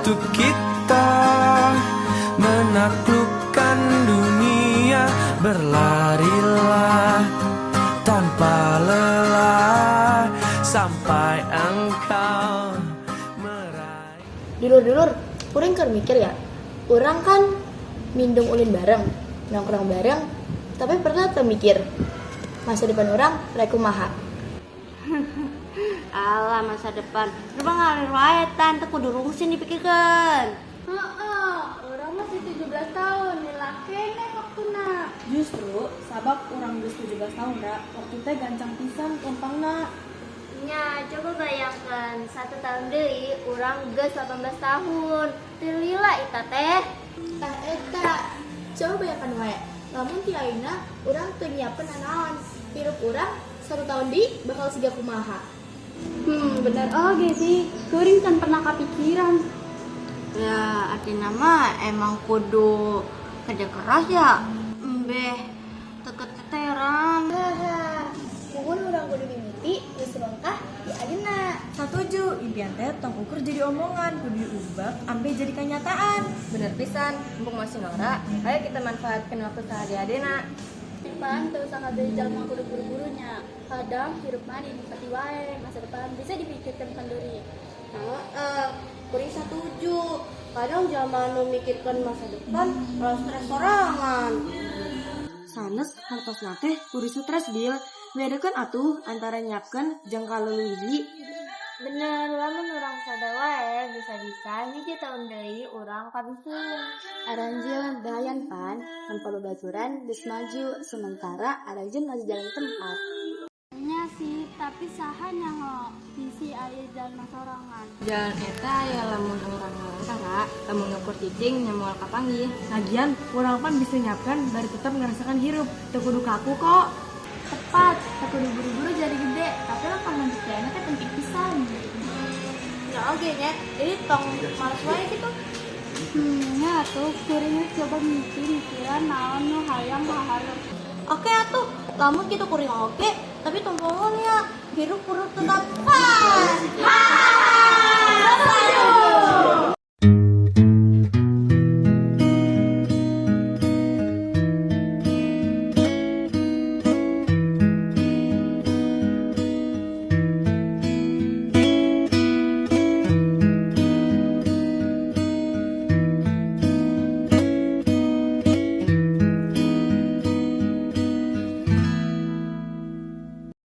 Untuk kita menaklukkan dunia. Berlarilah tanpa lelah sampai engkau meraih. Dulur-dulur, kuring keur mikir ya. Urang kan mindeng ulin bareng, nongkrong bareng, tapi pernah teu mikir masa depan urang rek kumaha? Alah, masa depan. Lu mah ngalir wae, Tan, teu kudu rungsin dipikirkeun. Heeh, urang masih 17 tahun, lila keneh waktuna. Justru sabab urang geus 17 tahun, Ra, waktu teh gancang pisan lempangna. Nya, coba bayangkan satu tahun deui urang geus 18 tahun. Teu lila eta teh. Tah eta, coba bayangkan wae, lamun ti ayeuna urang teu nyiapkeun nanaon, hirup urang satu tahun deui bakal siga kumaha? Bener oge sih. Kuring can pernah kepikiran. Ya, artinya mah emang kudu kerja keras ya. Embeh, teu keteteran. Haha, mun urang kudu mimiti geus lengkah di ayeuna. Satuju, impian teh tong ukur jadi omongan, kudu diubah sampai jadi kenyataan. Bener pisan, mumpung masih ngora, ayo kita manfaatkan waktu sehari-harina. Pan teu sakabeh jalma kudu buru-buru nya. Kadang hirup mah dinikmati wae, masa depan bisa dipikirkan kenduri. Heeh, kuring satuju. Kadang zaman nu mikirkeun masa depan malah stres sorangan. Sanes hartosna teh kudu stres, Bil. Bedakeun atuh antara nyiapkeun jeung kaleuwihi. Bener, lamun urang sada wae bisa-bisa hiji tahun deui urang kabisung. Aranjeun bayan pan, tanpa babaturan geus maju, sementara aranjeun masih jalan tempat. Nya sih, tapi saha nyaho bisi aya jalma sorangan. Jalan eta ya lamun urang ngalangkah, Ra, lamun ngukur cicing nya moal kapanggih. Lagian, urang pan bisa nyiapkan bari tetap ngerasakan hirup, teu kudu kaku kok. Tepat, teu kudu buru-buru jadi gede, tapi langkah lanjutnya teh penting pisan. Ya oge nya, jadi tong males wae gitu. Nya tuh kuring coba mimpi mikiran naon nu hayang kaharep. Oke atuh, lamun gitu kuring oge, tapi tong poho ya, hirup kudu tetap fun.